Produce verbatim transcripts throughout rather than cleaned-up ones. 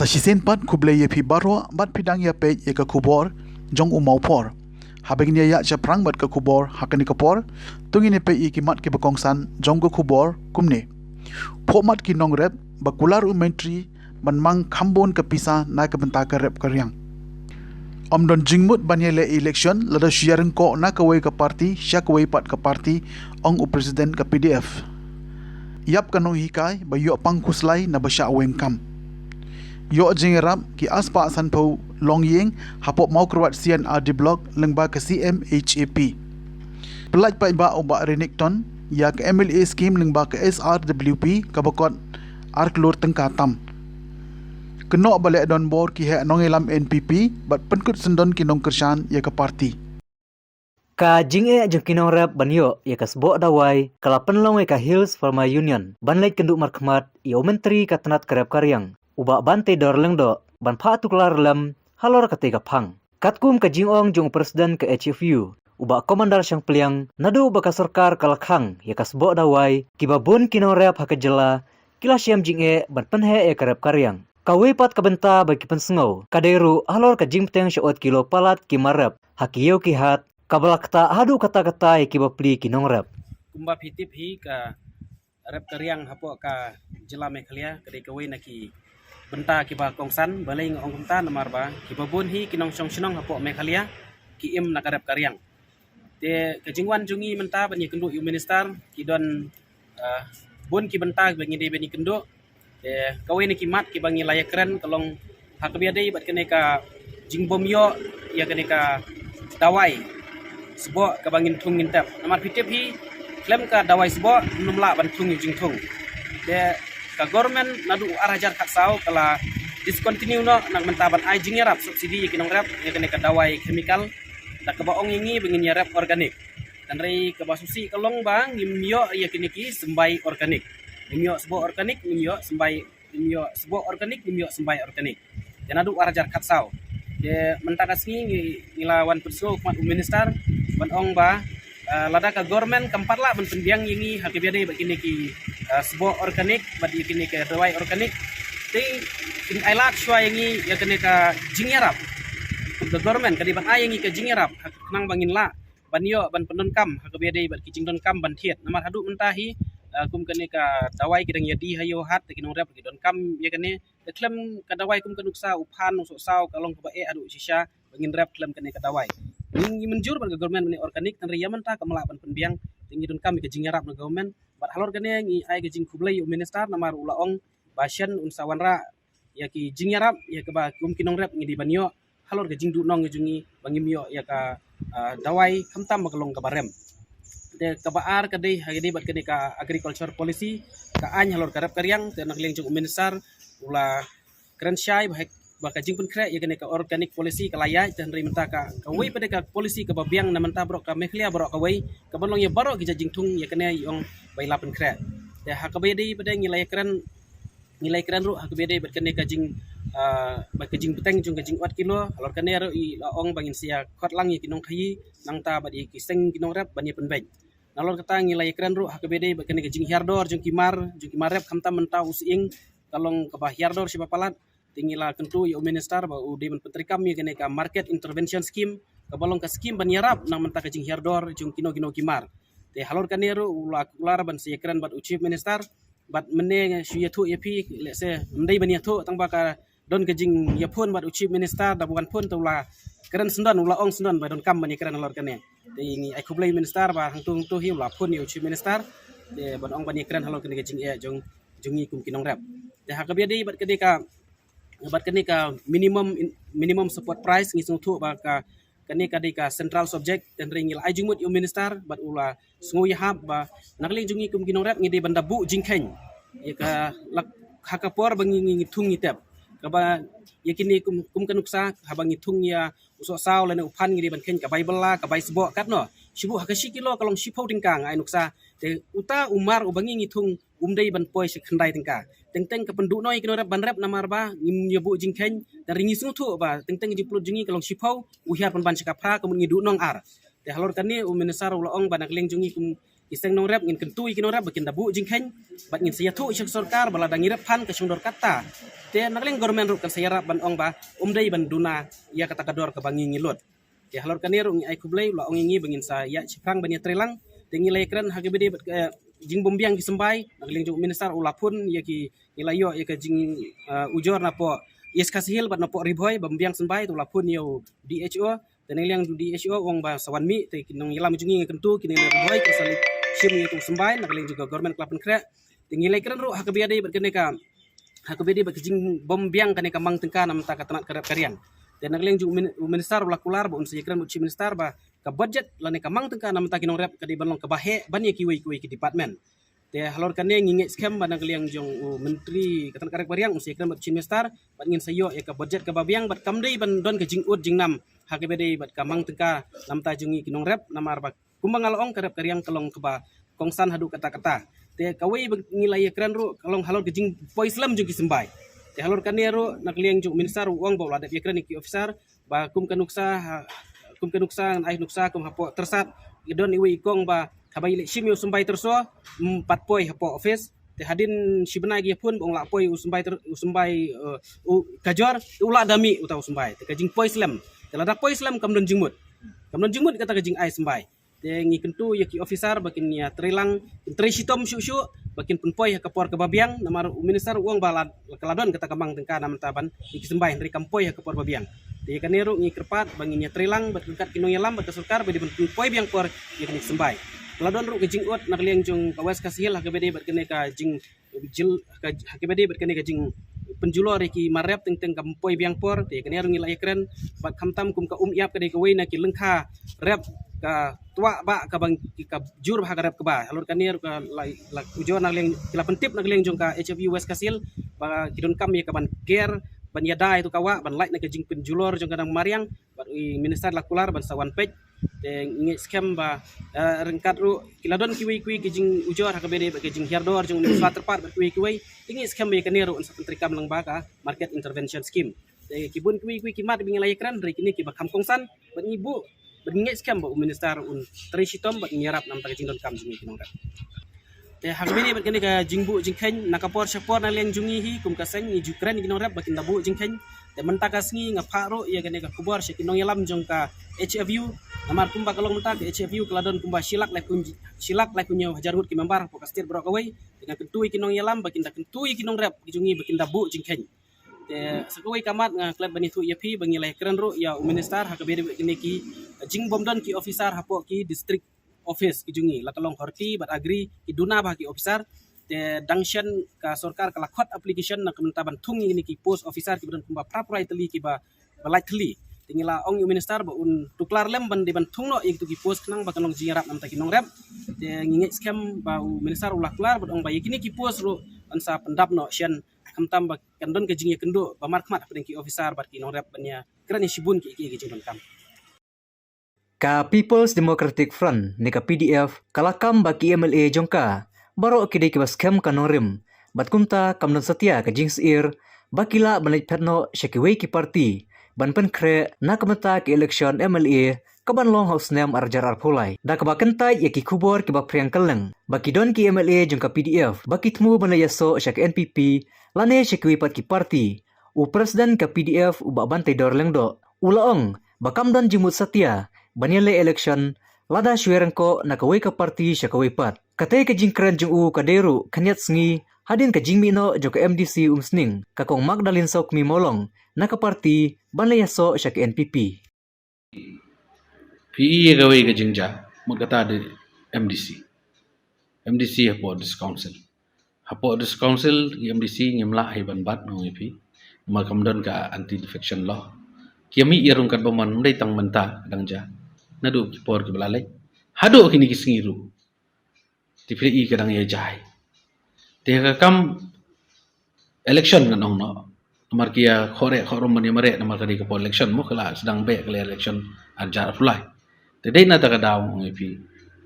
Shisien pat khublei ïa phi baroh bad phi dang ïa peit ïa ka khubor jong u Mawphor. Haba ngin ïa ïaid shaphrang bad ka khubor ha kane ka por, to ngin ïa peit ïa ki mat kiba kongsan jong ka khubor kumne. Phuh mat ki nongrep ba kular u Myntri ban mang kham bun ka pisa na ka bynta ka rep ka riang. Ym don jingmut ban ïaleh election lada shu ïaryngkoh na kawei ka parti sha kawei pat ka parti, ong u President ka P D F. Ïap ka nonghikai ba ïoh pang khuslai na ba shah weng kam. Ïoh jingïarap ki arspah sanphew longïing hapoh Mawkyrwat C and R D Block lyngba ka C M H A P. Pyllait paidbah u Bah Renikton ïa ka M L A scheme lyngba ka S R W P kaba kot ar klur tyngka tam. Kynnoh ba leh donbor ki heh nongïalam N P P bad pynkut syndon ki nongkyrshan ïa ka parti. Ka jingeh jong ki nongrep ban ïoh ïa ka sboh dawai ka la pynlong ïa ka Hills Farmer Union ban leit kynduh markhmat ïa u Myntri ka tnat ka rep ka riang, u Bah Banteidor Lyngdoh, ban phah tuklar lem halor katei ka phang. Katkum ka jingong jong u President ka H F U, u Bah Commander Shangpliang, naduh ba ka sorkar ka la khang ïa ka sboh dawai, kiba bun ki nongrep ha ka jylla ki la shem jingeh ban pynheh ïa ka rep ka riang. Kawei pat ka bynta ba ki pynsngew ka dei ruh halor ka jingbteng sha ot kilo palat ki mar rep ha ki ïew ki hat, kaba la ktah haduh katta katta ïa kiba pli ki nongrep. Kumba phi tip hi, ka rep ka riang hapoh ka jylla Meghalaya ka dei kawei na ki bynta kiba kongsan. Balei nga ong kumta? Namar ba kiba bun hi ki nongshong shnong hapoh Meghalaya ki im na ka rep ka riang. Te ka jingwan jong ngi mynta ban ïakynduh ïa u minister, ki don, ah, bun ki bynta ba ngi dei ban ïakynduh. Te kawei na ki mat kiba ngi la ïakren ka long ha kaba ïadei bad kane ka jingbym ïoh ïa kane ka dawai sboh kaba ngin thung ngin tep. Namar phi tip hi, khlem ka dawai sboh ym lah ban thung ïa u jingthung. Te ka government naduh u ar hajar khatsaw ka la discontinue noh na ka bynta ban ai jingïarap subsidy ïa ki nongrep ïa kane ka dawai chemical, da kaba ong ïa ngi ba ngin ïarep organic. Hynrei kaba sngewsih ka long ba ngim ïoh ïa kine ki symbai organic. Ngim ïoh sboh organic, ngim ïoh symbai, ngim ïoh sboh organic, ngim ïoh symbai organic. Te naduh ar hajar khatsaw. Te mynta ka sngi ngi, ngi la wan pynsngew khmat u minister ban ong ba, eh, lada ka government kam pat lah ban pynbiang ïa ngi ha kaba ïadei bad kine ki, eh, sboh organic bad ïa kine ki dawai organic, te kin ai lad shuwa ïa ngi ïa kane ka jingïarap. Ka government ka dei ban ai ïa ngi ka jingïarap ha khnang ba ngin lah ban ïoh ban pyndonkam ha kaba ïadei bad ki jingdonkam ban thied. Namar haduh mynta hi, eh, kum kane ka dawai ki dang ïa die ha ïew hat, te ki nongrep ki donkam ïa kane. Te khlem ka dawai kum ka nuksa, u phan, u sohsaw, ka long kaba eh haduh shisha ba ngin rep khlem kane ka dawai. Ngi, ngi mynjur bad ka government ban ai organic, hynrei ïa mynta kam lah ban pynbiang, te ngi donkam ïa ka jingïarap na government. Bad halor kane ngi ai ka jingkhublei ïa u minister namar u la ong ba shen un sa wanrah ïa ki jingïarap ïa kaba kum ki nongrep ngi dei ban ïoh halor ka jingduhnong jong ngi ba ngim ïoh ïa ka, ah, dawai khamtam ba ka long kaba rem. Te kaba ar ka dei ha kaba ïadei bad kane ka agriculture policy, ka aiñ halor ka rep ka riang. Te na ka liang jong u minister u la kren shai ba hek, ba ka jingpynkhreh ïa kane ka organic policy ka la ïaid, te hynrei mynta ka, kawei pat de ka policy kaba biang na mynta baroh ka Meghalaya baroh kawei, kaba long ïa baroh ki jait jingthung, ïa kane i ong ba i la pynkhreh. Te ha kaba ïadei pat de ngi la ïakren, ngi la ïakren ruh ha kaba ïadei bad kane ka jing, ah, bad ka jingbteng jong ka jingwad kilo. Halor kane ruh i la ong ba ngin sa ïa khot lang ïa ki nongkhaïi nangta bad ïa ki seng ki nongrep ban ïa pynbeit. Nalor kata ngi la ïakren ruh ha kaba ïadei bad kane ka jinghiar dor jong ki mar, jong ki mar rep khamtam mynta u sying ka long kaba hiar dor shiba palat. Te ngi la kyntu ïa u minister ba u dei ban pyntreikam ïa kane ka market intervention scheme, kaba long ka scheme ban ïarap na mynta ka jinghiar dor jong kino kino ki mar. Te halor kane ruh u la kular ban sa ïakren bad u chief minister, bad mynne shu ïathuh ïa phi, lehse ym dei ban ïathuh tang ba ka don ka jingïaphone bad u chief minister, da ba wan phone te u la kren syndon, u la ong syndon ba donkam ban ïakren halor kane. Te ngi ai khublei minister ba hangtu hangtu hi u la phone ïa u chief minister, te ban ong ban ïakren halor kane ka jingeh jong, jong ngi kum ki nongrep. Te ha kaba ïadei bad kane ka, bad kane ka minimum in-, minimum support price, ngi sngewthuh ba ka, kane ka dei ka central subject, te hynrei ngi la ai jingmut ïa u minister bad u la sngew ïahap ba na ka liang jong ngi kum ki nongrep ngi dei ban da buh jingkheiñ ïa ka lak ha ka por ba ngi, ngi, ngi thung ngi tep. Kaba ïa kine kum, kum ka nuksa, haba ngi thung ïa u sohsaw lane u phan ngi dei ban kheiñ ka bai bylla, ka bai sboh katno. Shibun ha ka shi kilo ka long shiphew tyngka, nga ai nuksa. Te uta u mar uba ngi, ngi thung um dei ban poi sha khyndai tyngka. Teng teng ka pynduhnong ïa ki nongrep ban rep namar ba ngim ïa buh jingkheiñ, te hynrei ngi sngewthuh ba teng teng ka jingpynlut jong ngi ka long shiphew, u hiar pynban sha ka phra, ka mut ngi duhnong ar. Te halor kane u minister u la ong ba na ka liang jong ngi kum, Ki seng nongrep ngin kyntu ïa ki nongrep ba kin da buh jingkheiñ, bad ngin sa ïathuh sha ka sorkar ba lada ngi rep phan ka shong dor katta, te na ka liang government ruh kan sa ïarap ban ong ba ym dei ban duna ïa kata ka dor kaba ngi ngi lut. Te halor kane ruh ngi ai khublei, u la ong ïa ngi ba ngin sa ïa shaphrang ban ïatreilang. Te ngi la ïakren ha kaba ïadei bad ka, eh, jingbymbiang ki symbai, na ka liang jong u minister u la phone ïa ki, ngi la ïoh ïa ka jing, eh, ujor napoh East Khasi Hills bad napoh Ri Bhoi ba ym biang symbai, te u la phone ïa u D H O. Te na ka liang u D H O u ong ba sa wan mih, te ki nongïalam jong ngi ngi kyntu, ki nongïalam Ri Bhoi ki sa leit shim ïa utu u symbai, na ka liang jong ka government ka la pynkhreh. Te ngi la ïakren ruh ha kaba ïadei bad kane ka, ha kaba ïadei bad ka jingbymbiang kane ka mang tyngka na bynta ka tnat ka rep ka riang. Te na ka liang jong u min-, u minister u la kular ba un sa ïakren bad u chief minister ba ka budget lane ka mang tyngka na bynta ki nongrep ka dei ban long kaba heh ban ïa kiwei kiwei ki department. Te halor kane ngi ngeit skhem ba na ka liang jong u myntri ka tnat ka rep ka riang un sa ïakren bad u chief minister, bad ngin sa ïoh ïa ka budget kaba biang, bad kam dei ban don ka jingud jingnam ha kaba ïadei bad ka mang tyngka na bynta jong ngi ki nongrep, namar ba kumba nga la ong, ka rep ka riang ka long kaba kongsan haduh katta katta. Te kawei ba ngi la ïakren ruh ka long halor ka jingpoi slem jong ki symbai. Te halor kane ruh na ka liang jong u minister u ong ba u la dep ïakren ïa ki officer ba kum ka nuksa, ha, kum ka nuksa, ngan ai nuksa kum hapoh Tyrsad, ïa don iwei i kong ba haba i leit shim ïa u symbai Tyrso, ym pat poi hapoh office. Te hadien shi bnai ki ïa phone ba ong lah poi u symbai Tyr-, u symbai, eh, u Kajor, te u lah da mih uta u symbai. Te ka jingpoi slem. Te lada poi slem kam don jingmut. Kam don jingmut kata ka jingai symbai. Te ngi kyntu ïa ki officer ba kin ïatreilang, kin trei shitom shuh shuh, ba kin pynpoi ha ka por kaba biang, namar u minister u ong ba la, ka la don kata ka mang tyngka na bynta ban ïa ki symbai, hynrei kam poi ha ka por ba biang. Te ïa kane ruh ngi kyrpad ba ngin ïatreilang bad ryngkat ki nongïalam bad ka sorkar ba dei ban pynpoi biang por ïa kine ki symbai. Ka la don ruh ka jingud na ka liang jong ka West Khasi Hills ha kaba ïadei bad kane ka jing jil-, ka, ha kaba ïadei bad kane ka jingpynjulor ïa ki mar rep teng teng kam poi biang por, te kane ruh ngi la ïakren, bad khamtam kum ka Umïap ka dei kawei na ki lyngkha rep ka twah bah kaba ngi, ka jur bha ha ka rep kaba. Halor kane ruh ka la, la ujor na ka liang, ki la pyntip na ka liang jong ka H F U West Khasi Hills ba ki donkam ïa kaban ker, ban ïada ïa utu ka wah, ban lait na ka jingpynjulor jong ka dang mariang, bad u minister la kular ban sa wan peit. Te ngi ngeit skhem ba, eh, ryngkat ruh ki la don kiwei kiwei ki jingujor ha kaba ïadei bad ki jinghiar dor jong u Minister Tyrpad bad kiwei kiwei. Te ngi ngeit skhem ba ïa kane ruh yn sa pyntreikam lang bad ka Market Intervention Scheme. Te ki bun kiwei kiwei ki mat ba ngi la ïakren, hynrei kine kiba kham kongsan, bad ngi buh, bad ngi ngeit skhem ba u minister un trei shitom bad un ïarap na bynta ka jingdonkam jong ngi ki nongrep. Te ha kaba ïadei bad kane ka jingbuh jingkheiñ, na ka por sha por na liang jong ngi hi kum ka seng ngi ju kren ïa ki nongrep ba kin da buh jingkheiñ. Te mynta ka sngi nga phah ruh ïa kane ka khubor sha ki nongïalam jong ka H F U. Namar kumba ka long mynta ka H F U ka la don kumba shi lak laiphew, shi lak laiphew hynñiew hajar ngut ki member hapoh ka state baroh kawei. Te nga kyntu ïa ki nongïalam ba kin da kyntu ïa ki nongrep ki jong ngi ba kin da buh jingkheiñ. Te sa kawei ka mat nga klet ban ïathuh ïa phi ba ngi la ïakren ruh ïa u minister ha kaba ïadei bad kine ki jingbym don ki officer hapoh ki district office ki jong ngi, la ka long Horti bad Agri, ki duna bha ki officer. Te dang shen ka sorkar ka la khot application na ka bynta ban thung ïa kine ki post officer kiba don kumba phra phew lai tylli kiba, ba lait tylli. Te ngi la ong ïa u minister ba un tuklar lem ban dei ban thung noh ïa kitu ki post khnang ba kan long jingïarap na bynta ki nongrep. Te ngi ngeit skhem ba u minister u la kular bad ong ba ïa kine ki post ruh yn sa pyndap noh shen, khamtam ba kan don ka jingïakynduh ba markhmat hapdeng ki officer bad ki nongrep ban ïakren ïa shibun ki, ki, ki jingdonkam. Ka People's Democratic Front ne ka P D F ka la kam ba ki M L A jong ka baroh ki dei kiba skhem ka nongrim, bad kumta kam don satia ka jingsyier ba ki lah ban leit phet noh sha kiwei ki party ban pynkhreh na ka bynta ka election M L A kaban long ha u snem ar hajar arphew lai. Da kaba kyntait ïa ki khubor kiba phriang kylleng ba ki don ki M L A jong ka P D F ba ki thmu ban leit ïasoh sha ka N P P lane sha kiwei pat ki party, u President ka P D F u Bah Banteidor Lyngdoh u la ong ba kam don jingmut satia ban ïaleh election lada shu ïaryngkoh na kawei ka party sha kawei pat. Katei ka jingkren jong u ka dei ruh khyndiat sngi hadien ka jingmih noh jong ka M D C Umsning, ka Kong Magdalene Sawkmie Mawlong, na ka party ban leit ïasoh sha ka N P P. Phi i ïa kawei ka jingjia, mut kata dei M D C. M D C hapoh District Council. Hapoh District Council, ki M D C ngim lah hi ban bat, nga ong ïa phi. Namar kam don ka anti defection law. Ki ïa mih ïa rung katba mon, ym dei tang mynta ka dang jia. Naduh ki por kiba la leit, haduh kine ki sngi ruh. Te phi i ka dang ïa jia. Te ka kam election ngan ong noh. Namar ki ïa khohreh khohrum ban ïa mareh namar ka dei ka por election mo, ka la sdang beh ka la election ar hajar arphew lai. Te dei na kata ka daw ong ïa phi,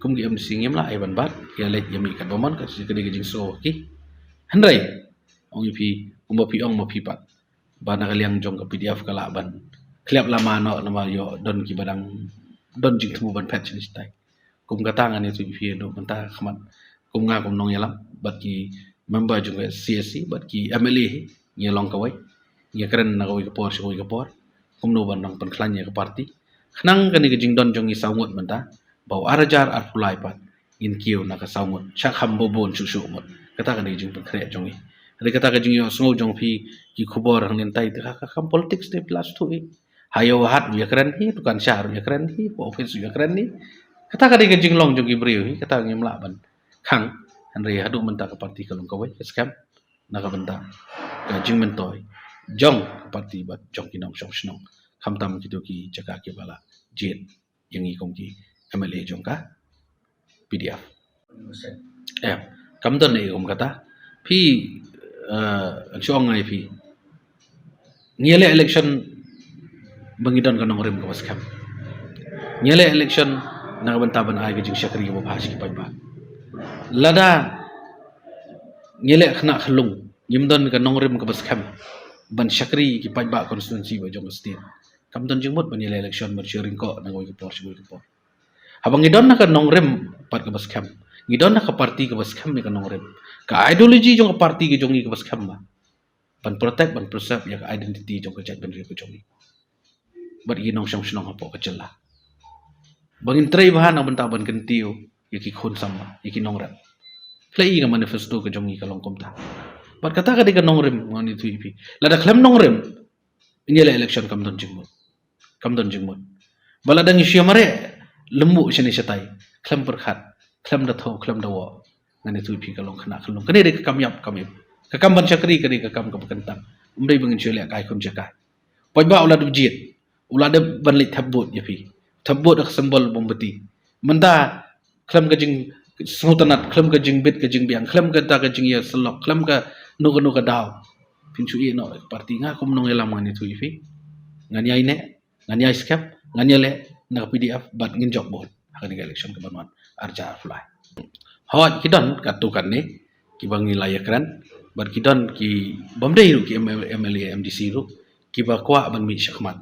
kum ki M D C ngim lah ai ban bat, ki ïa leit ïa mih katba mon, ka dei ka jingsngew ki. Hynrei ong ïa phi, kumba phi ong ma phi pat, ba na ka liang jong ka P D F ka lah ban khlep lama noh namar ïoh don kiba dang don jingthmu ban phet shane shatai. Kum kata ngan ïathuh ïa phi haduh mynta khmat, kum nga kum nongïalam bad ki member jong ka C S C bad ki M L A hi, ngi long kawei, ngi kren na kawei ka por sha kawei ka por kumno ban nang pynkhlaiñ ïa ka party. Khnang kane ka jingdon jong ngi saw ngut mynta, ba u ar hajar arphew lai pat ngin kiew na ka saw ngut, sha kham ba bun shuh shuh ngut. Kata kane ka jingpynkhreh jong ngi. Hynrei kata ka jingïohsngew jong phi ki khubor hangne mynta, ka, ka kam politics te phi la shu thuh hi. Ha ïew hat u ïakren hi, dukan shah u ïakren hi, ha office u ïakren hi. Kata kane ka jinglong jong ki briew hi, kata ngim lah ban khang. Hynrei haduh mynta ka party ka long kawei, ka skhem na ka bynta ka jingmyntoi jong ka party bad jong ki nongshong shnong, khamtam kito ki jaka kiba la jied ïa ngi kum ki M L A jong ka P D F. Em, kam don ei kum kata. Phi, eh, ngan shu ong ïa phi, ngi ïaleh election ba ngi don ka nongrim kaba skhem. Ngi ïaleh election na ka bynta ban ai ka jingshakri kaba bha sha ki paidbah. Lada ngi ïaleh khynnah khyllung, ngim don ka nongrim kaba skhem ban shakri ki paidbah constituency ba jong ka state, kam don jingmut ban ïaleh election ban shu ring koh na kawei ka por sha kawei ka por. Haba ngi don na ka nongrim pat kaba skhem, ngi don na ka party kaba skhem ïa ka nongrim, ka ideology jong ka party ka jong ngi kaba skhem ba ban protect, ban preserve ïa ka identity jong ka jaitbynriew ka jong ngi bad ki nongshong shnong hapoh ka jylla. Ba ngin trei bha na ka bynta ban kyntiew ïa ki khun samla, ïa ki nongrep. Phi la i ka manifesto ka jong ngi ka long kumta. Bad kata ka dei ka nongrim, ngan ïathuh ïa phi. Lada khlem nongrim, ngi ïaleh election kam don jingmut. Kam don jingmut. Ba lada ngi shu ïa mareh lyngngoh shane shatai, khlem pyrkhat, khlem da thoh, khlem da wad, ngan ïathuh ïa phi ka long khynnah khyllung. Kane dei ka kam ïap kam im. Ka kam ban shakri ka dei ka kam kaba kyntang. Ym dei ba ngin shu ïaleh kai khun jaka. Paidbah u la dep jied, u la dep ban leit thep vote ïa phi. Thep vote da ka symbol mombati. Mynta khlem ka jingsngewtynnat, khlem ka jingbit ka jingbiang, khlem kata ka jingïasyllok, khlem kano kano ka daw, phin shu ïeh noh ka party. Nga kum nongïalam ngan ïathuh ïa phi, ngan ïaineh, ngan ïai skhem, ngan ïaleh na ka P D F bad ngin jop vote ha kane ka election kaban wan ar hajar arphew lai. Hooid, ki don katto katne kiba ngi la ïakren, bad ki don ki bym dei ruh ki M L A, M D C ruh kiba kwah ban mih shakhmat.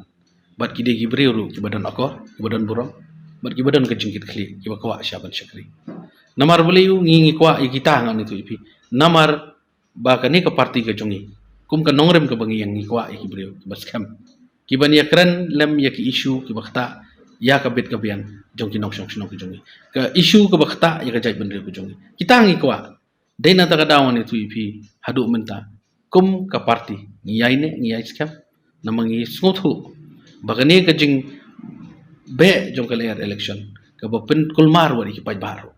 Bad ki dei ki briew ruh kiba don akor, kiba don burom, bad kiba don ka jingkitkhlieh, kiba kwah sha ban shakri. Namar balei ngi, ngi kwah ïa kita, ngan ïathuh ïa phi. Namar ba kane ka party ka jong ngi, kum ka nongrim kaba ngi ïeng, ngi kwah ïa ki briew kiba skhem, kiban ïakren lem ïa ki issue kiba ktah ïa ka bit ka biang jong ki nongshong shnong ka jong ngi, ka issue kaba ktah ïa ka jaitbynriew ka jong ngi. Kita ngi kwah. Dei na kata ka daw ngan ïathuh ïa phi, haduh mynta kum ka party ngi ïaineh, ngi ïai skhem, namar ngi sngewthuh ba kane ka jingbeh jong ka lyer election kaba pynkulmar wat ïa ki paidbah ruh.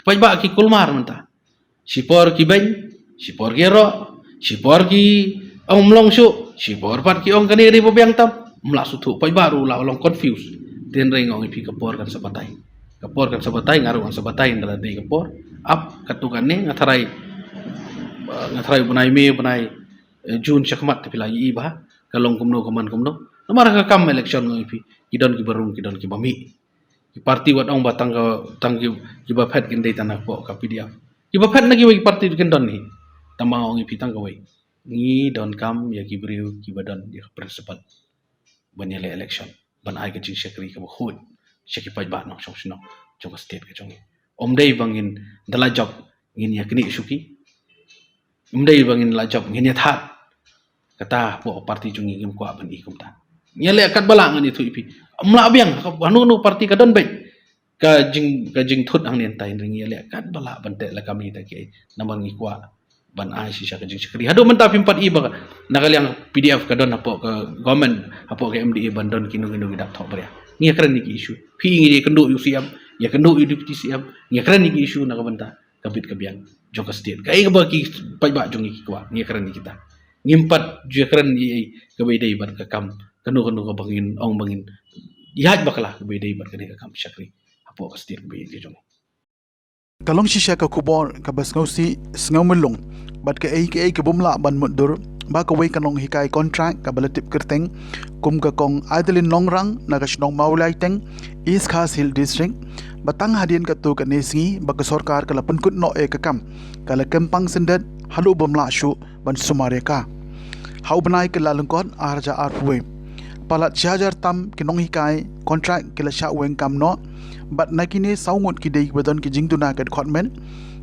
Ki paidbah ki kulmar mynta. Shipor ki beiñ, shipor ki ïaroh, shipor ki ong ym long shuh, shipor pat ki ong kane ka dei ba biang tam. Ym lah sngewthuh, paidbah ruh la long confused. Te hynrei nga ong ïa phi, ka por kan sa batai. Ka por kan sa batai, nga ruh ngan sa batai, ynda la dei ka por. Ap katto katne, nga tharai, eh, nga tharai u bnai May, u bnai, eh, June shakhmat te phi la ïohi bha ka long kumno, ka man kumno. Namar ha ka kam election, nga ong ïa phi, ki don kiba rung, ki don kiba mih. Ki party wat ong ba tang ka, tang ki, kiba phet kin dei tang na ka pdf. Kiba phet na kiwei ki party kin don hi. Tang ba nga ong ïa phi, tang kawei, ngi donkam ïa ki briew kiba don ïa ka principle ban ïaleh election, ban ai ka jingshakri kaba khuid sha ki paidbah nongshong shnong jong ka state ka jong ngi. Ym dei ba ngin da la jop ngin ïa knieh shuki. Ym dei ba ngin la jop ngin ïa thad. Kata hapoh ka party jong ngi ngim kwah ban i kumta. Ngi ïaleh katba lah, ngan ïathuh ïa phi. Ym lah biang, hano hano party ka don beit ka jing, ka jingthut hangne, hynrei ngi ïaleh katba lah ban teh lakam ïa kita kiei. Namar ngi kwah ban ai shisha ka jingshakri. Haduh mynta phim pat i ba na ka liang pdf ka don hapoh ka government, hapoh ka MDA ban don kino kino ki dak thoh bria. Ngi ïakren ïa ki issue. Phi, ngi ïakynduh ïa u CM, ïakynduh ïa u deputy CM, ngi ïakren ïa ki issue na ka bynta ka bit ka biang jong ka state. Kaei kaba ki paidbah jong ngi ki kwah, ngi ïakren ïa kita. Ngim pat ju ïakren ïa kaba ïadei bad ka kam kano kano kaba ngin ong ba ngin ïaid bakla kaba ïadei bad kane ka kam shakri hapoh ka state kaba ïeit ka jong ngi. Ka long shisha ka khubor kaba sngewsih sngewmyllung bad kaei kaei ka bym lah ban mutdur ba kawei ka nonghikai kontrak kaba la tip kyrteng kum ka Kong Adeline Nongrang na ka shnong Mawlai Teng, East Khasi Hills District, ba tang hadien katto katne sngi ba ka sorkar ka la pynkut noh ïa ka kam, ka la kempang syndet haduh bym lah shuh ban sumar ïa ka. Ha u bnai Kyllalyngkot ar hajar arphew wei, palat shi hajar tam ki nonghikai kontrak ki la shah weng kam noh. Bad na kine saw ngut ki dei kiba don ki jingduna ka dkhot met.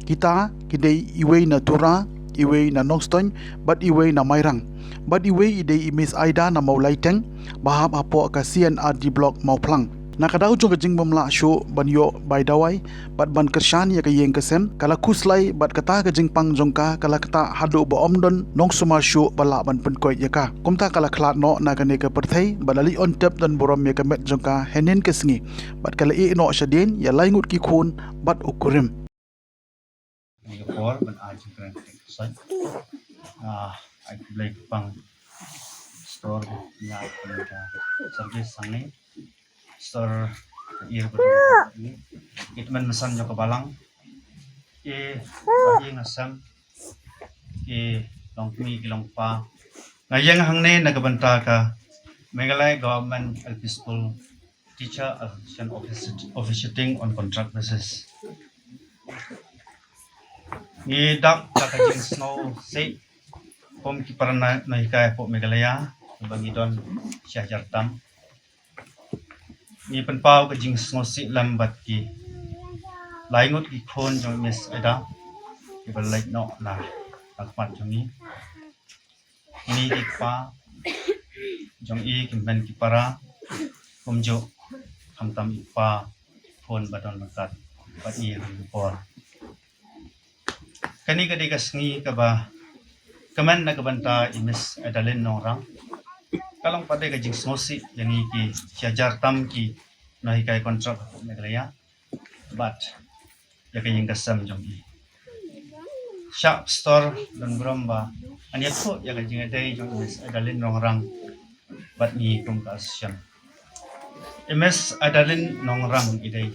Kita ki dei iwei na Tura, iwei na Nongstoiñ, bad iwei na Mairang. Bad iwei i dei i Miss Aida na Mawlaiteng, ba hap hapoh ka C and R D Block Mawphlang. Na ka daw jong ka jingbymlah shuh ban ïoh bai dawai bad ban kyrshan ïa ka ïing ka sem, ka la khuslai bad kata ka jingpang jong ka ka la ktah haduh ba ym don nongsumar shuh ba lah ban pynkoit ïa ka. Kumta ka la khlad noh na kane ka pyrthei bad la leit on tep don burom ïa ka met jong ka hynnin ka sngi, bad ka la ïeh noh shadien ïa lai ngut ki khun bad u kurim. Kane ka por ban ai jingkren ka soi. Ah, ai khublei kyrpang Pastor ïa ka service hangne. Pastor ïa ka, ki tymmen basan jong ka balang, ki bahaïing hasem, ki longkmie ki longkpa. Nga ïeng hangne na ka bynta ka Meghalaya Government L P School Teacher Association offici-, officiating on contract basis. Ngi dap da ka jingsngewsih kum ki para nonghikai hapoh Meghalaya, ba ngi don shi hajar tam. Ngi pynpaw ka jingsngewsih lem bad ki lai ngut ki khun jong Miss Aida kiba leit noh na khmat jong ngi. Kine ki kpa jong i ki hynmen ki para, kumjuh khamtam i kpa khun ba don ryngkat bad i ha kane ka por. Kane ka dei ka sngi kaba kmen na ka bynta i Miss Adalin Nongrang. Ka long pat de ka jingsngewsih ïa ngi ki shi hajar tam ki nonghikai kontrak Meghalaya bad ïa ka ïing ka sem jong i. Shah Pastor don burom ba ngan ïathuh ïa ka jingïadei jong i Miss Adalin Nongrang bad ngi kum ka association. I Miss Adalin Nongrang i dei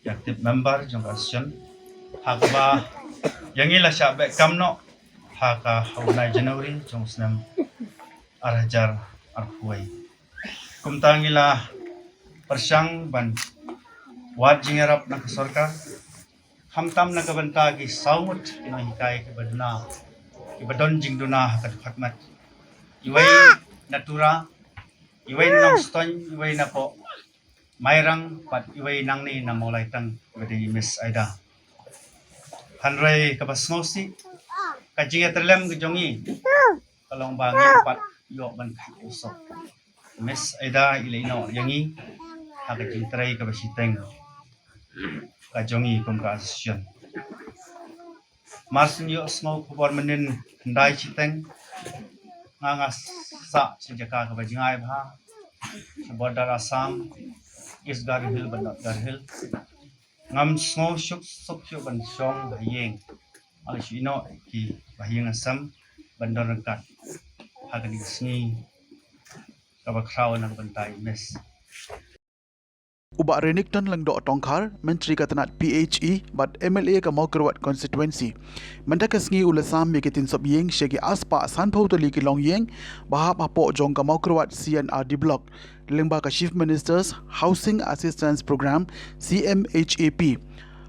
i active member jong ka association, ha kaba ïa ngi la shah beh kam noh ha ka ha u bnai January jong u snem ar hajar arphew wei. Kumta ngi la pyrshang ban wad jingïarap na ka sorkar, khamtam na ka bynta ki saw ngut ki nonghikai kiba duna, kiba don jingduna ha ka dkhot met. Iwei na Tura, iwei na Nongstoiñ, iwei na poh Mairang, bad iwei nangne na Mawlaiteng, iba dei i Miss Aida. Hynrei kaba sngewsih, ka jingïatrei lem ka jong ngi ka long ba ngim pat ïoh ban kha u sop. Miss Aida i la ïehnoh ïa ngi ha ka jingtrei kaba shiteng ka jong ngi kum ka association. Mar shu ïohsngew khubor mynnin khyndai shiteng, nga nga sah sha jaka kaba jngai bha, sha border Assam, East Garo Hills bad North Garo Hills. Ngam sngew suk suk shuh ban shong ha ïing. Nga la shu ïehnoh ki bahaïing hasem ban don ryngkat ha kane ka sngi kaba khraw na ka bynta i Miss. U Bah Renikton Lyngdoh Tongkhar, Myntri ka tnat P H E bad M L A ka Mawkyrwat Constituency, mynta ka sngi u la sam ïa ki tiensop ïing sha ki arspah sanphew tylli ki longïing ba hap hapoh jong ka Mawkyrwat C and R D Block lyngba ka Chief Minister's Housing Assistance Programme, C M H A P,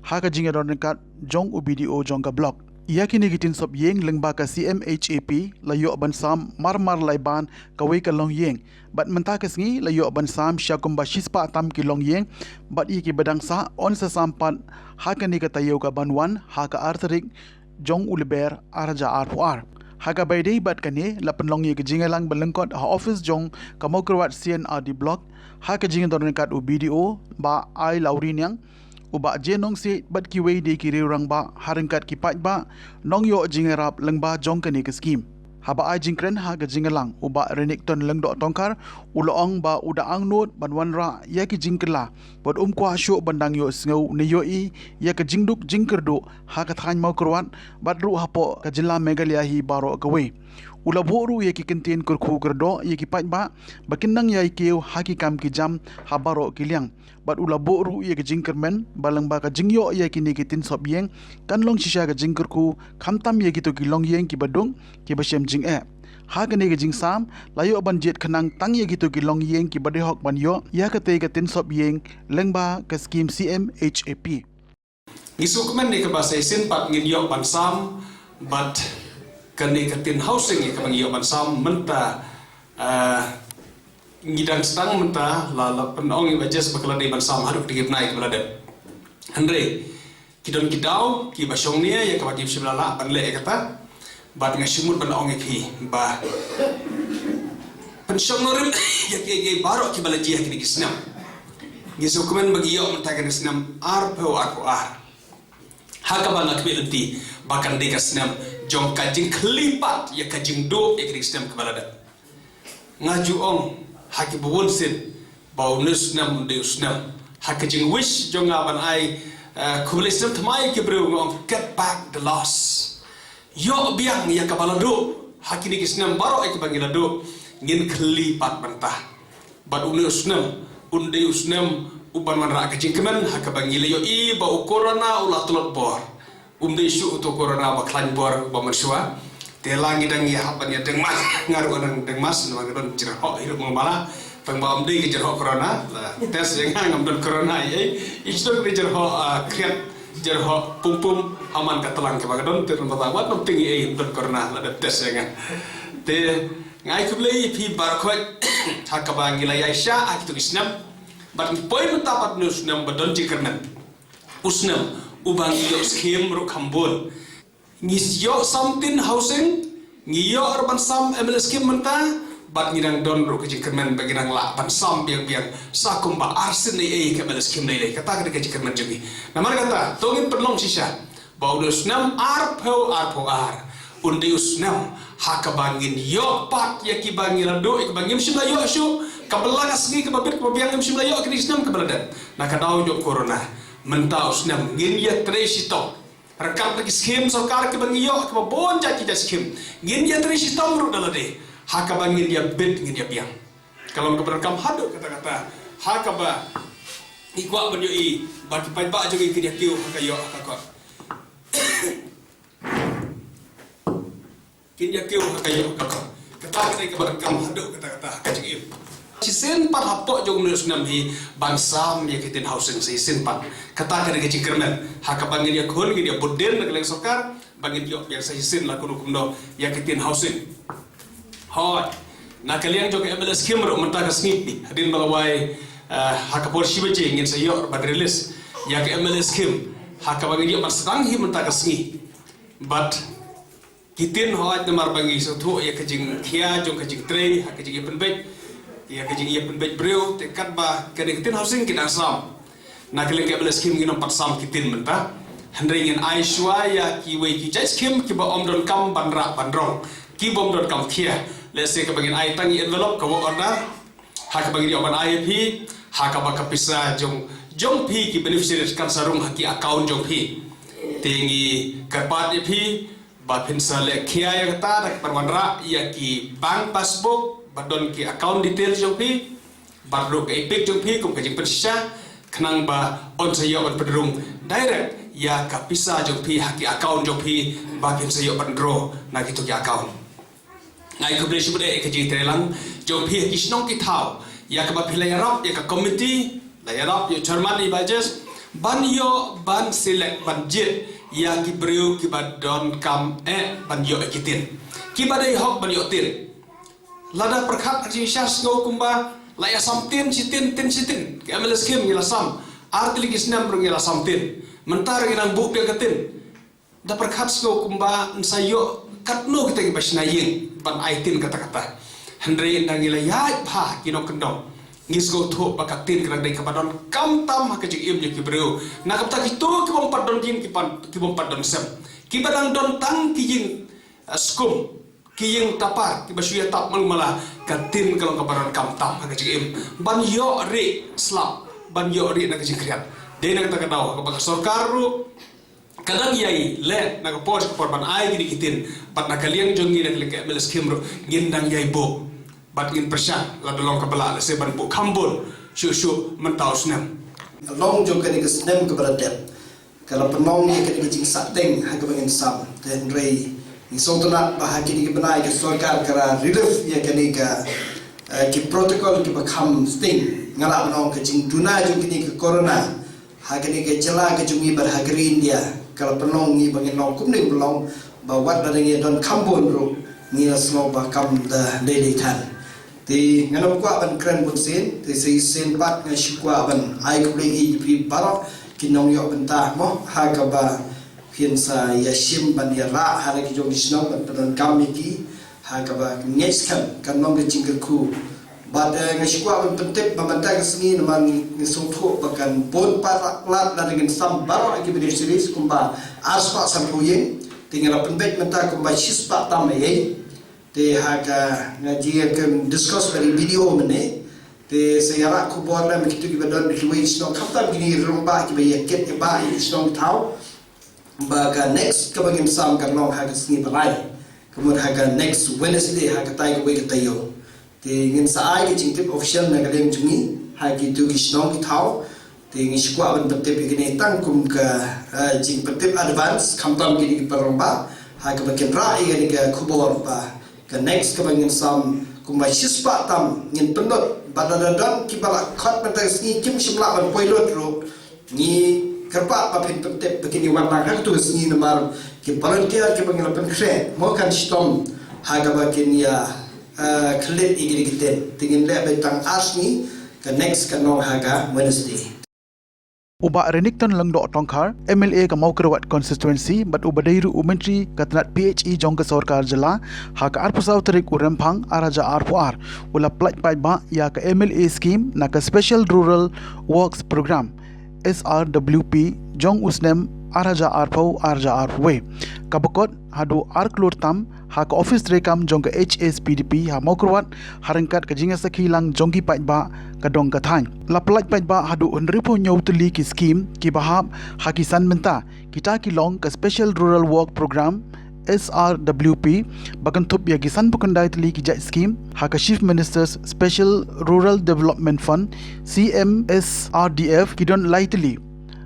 ha ka jingïadon ryngkat jong u B D O jong ka block. Ïa kine ki tiensop ïing lyngba ka C M H A P la ïoh ban sam mar mar lai ban kawei ka longïing, bad mynta ka sngi la ïoh ban sam sha kumba shispah tam ki longïing, bad ïa kiba dang sah yn sa sam pat ha kane ka taïew kaban wan ha ka ar tarik jong u Lber ar hajar arphew ar. Ha kaba ïadei bad kane, la pynlong ïa ka jingïalang ba lyngkot ha ophis jong ka Mawkyrwat C and R D Block ha ka jingdon ryngkat u B D O Bah Ai Lawriniang, u Bah J Nongsiej bad kiwei de ki riew rangbah ha ryngkat ki paidbah nongïoh jingïarap lyngba jong kane ka skim. Haba ai jingkren ha ka jingïalang, u Bah Renikton Lyngdoh Tongkhar u la ong ba u da angnud ban wanrah ïa ki jingkylla bad um kwah shuh ban dang ïohsngew ne ïohi ïa ka jingduk jingkyrduh ha ka thaiñ Mawkyrwat bad ruh hapoh ka jylla Meghalaya hi baroh kawei. U la buh ruh ïa ki kyntien kyrkhu kyrdoh ïa ki paidbah ba kin nang ïai kiew ha ki kam ki jam ha baroh ki liang. Bad u la buh ruh ïa ka jingkyrmen ba lyngba ka jingïoh ïa kine ki tiensop ïing kan long shisha ka jingkyrkhu khamtam ïa kito ki longïing kiba duk kiba shem jingeh. Ha kane ka jingsam la ïoh ban jied khnang tang ïa kito ki longïing kiba dei hok ban ïoh ïa katei ka tiensop ïing lyngba ka skim C M H A P. Ngi sngewkmen ïa kaba sa shisien pat ngin ïoh ban sam bad kane ka tien housing ïa kaba ngi ïoh ban sam mynta, ah, Ngi dang sdang mynta, la la pynong ïa i Bah Jes ba ka la dei ban sam haduh kine ki bnai kiba la dep. Hynrei ki don ki daw kiba shong nia ïa kaba kim shym la lah ban leh ïa kata. Bad nga shu mut ban ong ïa phi ba pynshong nongrim ïa ki, ïa ki baroh kiba la jia kine ki snem. Ngi sngewkmen ba ngi ïoh mynta kane ka snem arphew arphew ar. Ha kaba nga khmih lynti ba kan dei ka snem jong ka jingkhlieh pat ïa ka jingduh ïa kine ki snem kiba la dep. Nga ju ong ha kiba bun sien ba une u snem un dei u snem. Ha ka jingwish jong nga ban ai, eh, khublei snem thymmai ïa ki briew, nga ong, get back the loss. Ïoh biang ïa kaba la duh ha kine ki snem baroh ïa kiba ngi la duh. Ngin khlieh pat mynta. Bad une u snem un dei u snem uban wanrah ka jingkmen ha kaba ngi la ïohi ba u corona u la tlot bor. Um dei shuh uto u corona ba khlaiñ bor ba mynshuwa. Te la ngi dang ïa hap ban ïa deng mask, nga ruh nga dang deng mask namar nga don jyrhoh hi ruh mynba la. Tang ba um dei ka jyrhoh corona, la test ïa nga, ngam don corona ei ei. I sdang ka jyrhoh, ah, khriat, jyrhoh pum pum ha man ka tlang kaba nga don, te mynba la wat nym tieng ei ei, ngam don corona, la dep test ïa nga. Te nga ai khublei ïa phi baroh khoit ha kaba ngi la ïaishah ha kito ki snem. Bad ngi poi mynta pat une u snem ba don jingkyrmen. U snem uba ngi ïoh skim ruh kham bun. Ngi ïoh sam tin housing, ngi ïoh ruh ban sam M L A skim mynta, bad ngi dang don ruh ka jingkyrmen ba ngi dang lah ban sam biang biang sa kumba arsien ei ei ka M L A skim lei lei. Kata ka dei ka jingkyrmen jong ngi. Namar kata to ngin pynlong shisha ba une u snem arphew arphew ar un dei u snem ha kaba ngin ïoh pat ïa kiba ngi la duh, ïa kiba ngim shym la ïoh shuh, kaba la ka sngi kaba bit kaba biang ngim shym la ïoh kine ki snem kiba la dep na ka daw jong corona. Mynta u snem ngin ïa trei shitom ryngkat bad ki skim sorkar kiba ngi ïoh, kiba bun jait ki jait skim. Ngin ïa trei shitom ruh da lade ha kaba ngin ïa bit, ngin ïa biang. Ka long kaba donkam haduh katta katta ha kaba ngi kwah ban ïohi ba ki paidbah jong ngi kin ïa kiew ha ka ïoh ha ka kot. Kin ïa kiew ha ka ïoh ha ka kot. Kata ka dei kaba donkam haduh katta katta ha ka jingim. Shisien pat hapoh jong une u snem hi ban sam ïa ki tin housing shisien pat. Kata ka dei ka jingkyrmen ha kaba ngin ïa khun, ngin ïa bud dien na ka liang sorkar ba ngin ïoh biang sa shisien la kumno kumno ïa ki tin housing. Hooid, na ka liang jong ka M L A skim ruh mynta ka sngi hadien ba la wai, eh, ha ka por shi baje ngin sa ïoh ban release ïa ka M L A skim ha kaba ngin ïoh ban sdang hi mynta ka sngi. Bad ki tin, hooid, namar ba ngi sngewthuh ïa ka jingkhia jong ka jingtrei ha ka jingïapynbeit, ïa ka jingïapynbeit briew, te katba ka dei ka tin housing ki dang sam. Na ka liang ka M L A skim ngin ym pat sam ki tin mynta. Hynrei ngin ai shuwa ïa kiwei ki jait skim kiba ym donkam ban rah ban rong, kiba ym donkam khia. Lehse kaba ngin ai tang ïa envelope ka work order ha kaba ngin ïoh ban ai ïa phi, ha kaba ka pisa jong, jong phi ki beneficiaries kan sa rung ha ki account jong phi. Te ngi kyrpad ïa phi ba phin sa leh khia ïa kata da kaba wanrah ïa ki bank passbook ba don ki account details jong phi bad ruh ka EPIC jong phi kum ka jingpynshisha, khnang ba yn sa ïoh ban pynrung direct ïa ka pisa jong phi ha ki account jong phi ba phin sa ïoh ban draw na kito ki account. Nga ai khublei shibun ïa ka jingtreilang jong phi ha ki shnong ki thaw ïa kaba phi la ïarap ïa ka committee, la ïarap ïa u chairman, ïa i Bah Jes, ban ïoh ban select, ban jied ïa ki briew kiba donkam eh ban ïoh ïa ki tin, kiba dei hok ban ïoh tin. Lada pyrkhat ka jingshisha sngew kumba la ïa sam tin shi tin, tin shi tin, ka M L A skim ngi la sam ar tylli ki snem ruh ngi la sam tin. Mynta ruh ngi nang buh biang ka tin. Da pyrkhat sngew kumba yn sa ïoh katno kita kiba shna ïing ban ai tin katta katta. Hynrei ynda ngi la ïaid bha ki nongkyndong, ngi sngewthuh ba ka tin ka dang dei kaba donkam tam ha ka jingim jong ki briew. Na ka bynta kito ki bym pat don ïing, ki pan, ki bym pat don sem, kiba dang don tang ki ïing, eh, skum, ki ïing tapar kiba shu ïatap man mala, ka tin ka long kaba donkam tam ha ka jingim ban ïoh rieh slap, ban ïoh rieh na ka jingkhriat. Dei na kata ka daw kaba ka sorkar ruh ka dang ïai leh na ka por sha ka por ban ai kine ki tin, bad na ka liang jong ngi, na ka liang ka M L A skim ruh ngin dang ïai buh bad ngin pyrshang lada long kaba lah, lehse ban buh kham bun shuh shuh mynta u snem. Ka long jong kane ka snem kaba la dep ka la pynlong ïa kane ka jingsahteng ha kaba ngin sam. Te hynrei ngi sngewtynnat ba ha kine ki bnai ka sorkar ka la relief ïa kane ka, eh, ki protocol kiba kham sting. Nga lah ban ong ka jingduna jong kane ka corona ha kane ka jylla ka jong ngi bad ha ka ri India ka la pynlong ngi ba ngin long kumne, ba long ba wat lada ngi don kham bun ruh ngi la sngew ba kam da dei dei than. Te ngan ym kwah ban kren bun sien, te sa shisien pat nga shu kwah ban ai khublei ïa phi baroh ki nongïoh bynta mo, ha kaba phin sa ïashim ban ïarah ha la ki jong ki shnong ban pyndonkam ïa ki, ha kaba ngeit skhem kan long ka jingkyrkhu. Bad eh, nga shu kwah ban pyntip ba mynta ka sngi namar ngi sngewthuh ba kan bun palat lada ngin sam baroh ïa ki beneficiaries kumba arspah sanphew ïing, te ngi la pynbeit mynta kumba shispah tam ïa. Te ha ka nga ji kan discuss bad i B D O mynne. Te sa ïarah khubor lem ïa kito kiba don kiwei ki shnong khamtam kine ki rangbah kiba ïa kit ïa ba ïa ki shnong thaw. Ba ka next kaba ngin sam kan long ha ka sngi ba lai. Ka mut ha ka next Wednesday ha katai kawei ka taïew. Te ngin sa ai ka jingtip official na ka liang jong ngi ha kito ki shnong ki thaw. Te ngi shu kwah ban pyntip ïa kine tang kum ka eh, jingpyntip advance khamtam kine ki paralok ba ha kaba kin rah ïa kane ka khubor ba ka next kaba ngin sam kumba shispah tam ngin pynlut bad lada don kiba la khot mynta ka sngi kim shym lah ban poi lut ruh. Ngi kyrpad ba phin pyntip ba kin ïa wan lang ha katu ka sngi namar ki volunteer kiba ngi la pynkhreh mo kan shitom ha kaba kin ïa eh, khleh ïa kine ki tent. Te ngin leh ba tang ar sngi ka next kan long ha ka Wednesday. U Bah Renikton Lyngdoh Tongkhar, M L A ka Mawkyrwat Constituency, bad uba dei ruh u Myntri ka tnat P H E jong ka Sorkar Jylla, ha ka arphew saw tarik u Rymphang, ar hajar arphew ar, u la pyllait paidbah ïa ka M L A scheme na ka Special Rural Works Programme, S R W P, jong u snem ar hajar arphew, ar hajar arphew wei. Kaba kot haduh ar klur tam ha ka office treikam jong ka H S P D P ha Mawkyrwat, ha ryngkat ka jingïasakhi lang jong ki paidbah ka dong ka thaiñ. La pyllait paidbah haduh hynriewphew hynñiew tylli ki scheme kiba hap ha ki san bynta, kita ki long ka Special Rural Work Programme, S R W P, ba kynthup ïa ki sanphew khyndai tylli ki jait scheme ha ka Chief Minister's Special Rural Development Fund, C M S R D F, ki don lai tylli.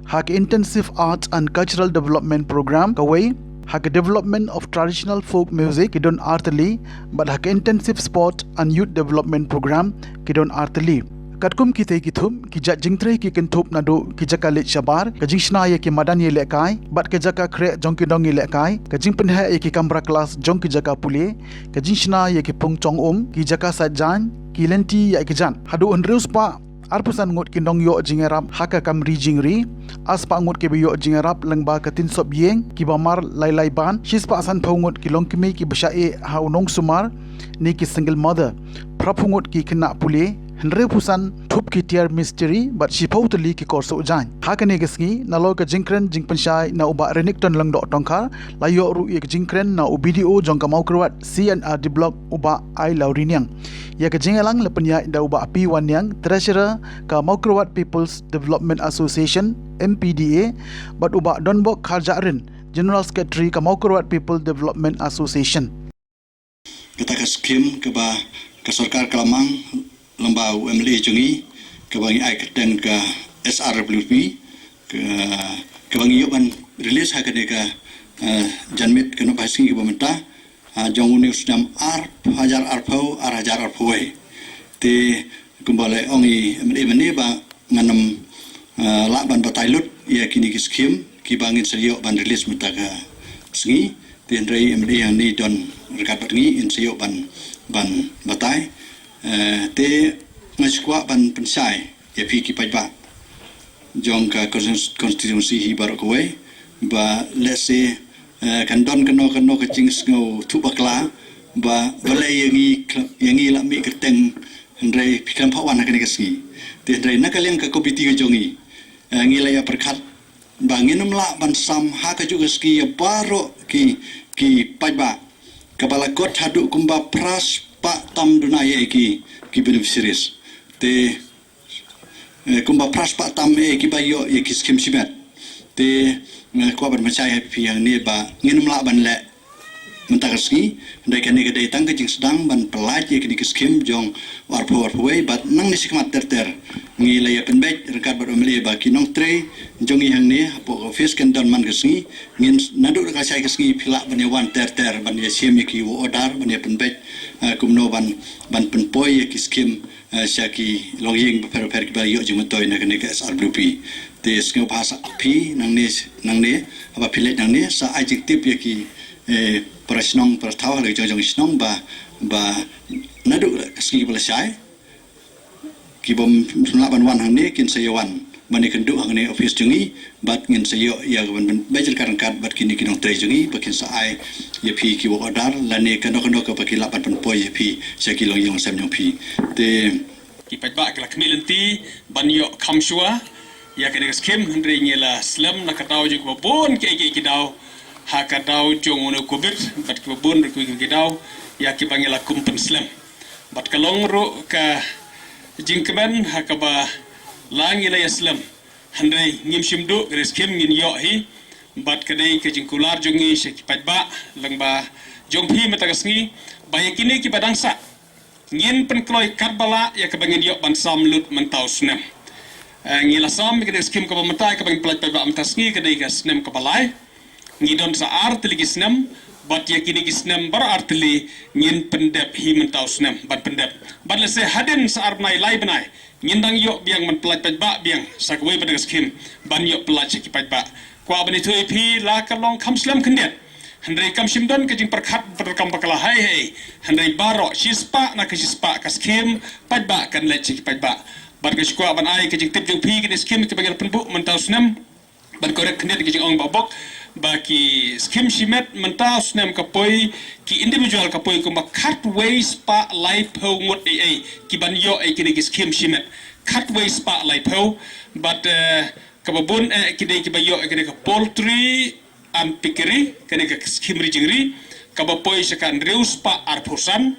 Ha ka Intensive Arts and Cultural Development Programme kawei, ha ka Development of Traditional Folk Music ki don ar tylli, bad ha ka Intensive Sport and Youth Development Programme ki don ar tylli. Katkum kitei ki thup, ki jait jingtrei ki kynthup naduh ki jaka leit shabar, ka jingshna ïa ki madan ïalehkai, bad ka jaka khreh jong ki nongïalehkai, ka jingpynheh ïa ki kamra klas jong ki jaka pule, ka jingshna ïa ki pung chong um, ki jaka sait jaiñ, ki lynti ïa ki jat. Haduh hynriew spah arphew san ngut ki nongïoh jingïarap ha ka kam ri jingri, ar spah ngut kiba ïoh jingïarap lyngba ka tyngsop ïing, kiba mar lai lai ban, shi spah sanphew ngut ki longkmie kiba shah ïeh ha u nongsumar, ne ki single mother, phraphew ngut ki khynnah pule, hynriewphew san thup ki tiar mistri, bad shiphew tylli ki kor suh jaiñ. Ha kane ka sngi, nalor ka jingkren jingpynshai na u Bah Renikton Lyngdoh Tongkhar, la ïoh ruh ïa ka jingkren na u B D O jong ka Mawkyrwat C and R D Block u Bah Ailawriniang. Ïa ka jingïalang la pynïaid da u Bah P Wanniang, Treasurer ka Mawkyrwat People's Development Association, M P D A, bad u Bah Donbok Kharjahrin, General Secretary ka Mawkyrwat People Development Association. Kata ka skim kaba ka sorkar ka la mang lyngba u M L A jong ngi, kaba ngi ai kyrteng ka S R W P, ka, kaba ngi ïoh ban release ha kane ka, eh, janmiet ka nongpynshai kaba mynta, ah, jong une u snem ar hajar arphew, ar hajar arphew wei. Te kumba la ong i M L A mynne ba ngan ym, ah, lah ban batai lut ïa kine ki skim kiba ngin sa ïoh ban release mynta ka sngi. Te hynrei M L A hangne don ryngkat bad ngi, yn sa ïoh ban, ban batai. Eh, te nga sngewkwah ban pynshai ïa phi ki paidbah jong ka constituency hi baroh kawei, ba lehse, eh, kan don kano kano ka jingsngewthuh bakla ba balei ïa ngi, ïa ngi la mih kyrteng, hynrei phi khlem phah wan ha kane ka sngi. Te hynrei na ka liang ka komiti ka jong ngi, eh, ngi la ïa pyrkhat ba ngin ym lah ban sam ha kajuh ka sngi ïa baroh ki, ki paidbah, kaba la kot haduh kumba phra spah tam duna ïa ki, ki beneficiaries. Te, eh, kumba phra spah tam eh kiba ïoh ïa ki skim shimet. Te, eh, kwah ban pynshai ha phi hangne ba ngin ym lah ban leh mynta ka sngi, hynrei kane ka dei tang ka jingsdang ban pyllait ïa kine ki skim jong u arphew arphew wei, bad nangne shakhmat ter ter ngi la ïa pynbeit ryngkat bad u M L A ba ki nongtrei jong ngi hangne hapoh ka office kan don man ka sngi, ngin naduh ka shai ka sngi phi lah ban ïa wan ter ter ban ïa shim ïa ki work order, ban ïa pynbeit, eh, kumno ban, ban pynpoi ïa ki skim, eh, sha ki longïing bapher bapher kiba ïoh jingmyntoi na kane ka S R W P. Te sngewbha sa phi nangne, nangne, haba phi leit nangne sa ai jingtip ïa ki, eh, para shnong para thaw ha la ki jong jong shnong ba, ba Naduh ka sngi ba la shai, ki bym lah ban wan hangne kin sa ïa wan ban ïakynduh hangne office jong ngi, bad ngin sa ïoh ïa ka ban ban beh ryngkat ryngkat bad kine ki nongtrei jong ngi ba kin sa ai ïa phi ki work order lane kano kano kaba ki lah ban pynpoi ïa phi sha ki longïing longsem jong phi. Te ki paidbah ki la khmih lynti ban ïoh kham shuwa ïa kane ka skim, hynrei ngi la slem na ka daw jong kiba bun kiei kiei ki daw, ha ka daw jong une u covid bad kiba bun ruh kiwei kiwei ki daw ïa kiba ngi la kum pynslem. Bad ka long ruh ka jingkmen ha kaba la ngi la ïaslem, hynrei ngim shym duh ka skim ngin ïoh hi. Bad ka dei ka jingkular jong ngi sha ki paidbah lyngba jong phi mynta ka sngi ba ïa kine kiba dang sah ngin pynkloi katba lah ïa kaba ngin ïoh ban sam lut mynta u snem. Eh, ngi la sam ïa kane ka skim kaba mynta, ïa kaba ngin pynlait paidbah mynta ka sngi, ka dei ka snem kaba lai. Ngi don sa ar tylli ki snem, bad ïa kine ki snem baroh ar tylli ngin pyndep hi mynta u snem ban pyndep. Bad lehse hadien sa ar bnai lai bnai ngin dang ïoh biang ban pynlait paidbah biang sa kawei pat ka skim ban ïoh pynlait sha ki paidbah. Kwah ban ïathuh ïa phi, la ka long kham slem khyndiat, hynrei kam shym don ka jingpyrkhat bad kam ba ka la hai hei, hynrei baroh shispah na ka shispah ka skim paidbah kan leit sha ki paidbah. Bad nga shu kwah ban ai ka jingtip jong phi, kine ki skim kiba ngi la pynbuh mynta u snem, ban korek khyndiat ka jingong ba bok ba ki skim shimet mynta u snem ka poi, ki individual ka poi kumba khatwei spah laiphew ngut ei ei kiban ïoh ei kine ki skim shimet. Khatwei spah laiphew. Bad, eh, kaba bun eh ki dei kiba ïoh ei kine ka poultry and piggery, kane ka skim ri jingri, kaba poi sha ka hynriew spah arphew san.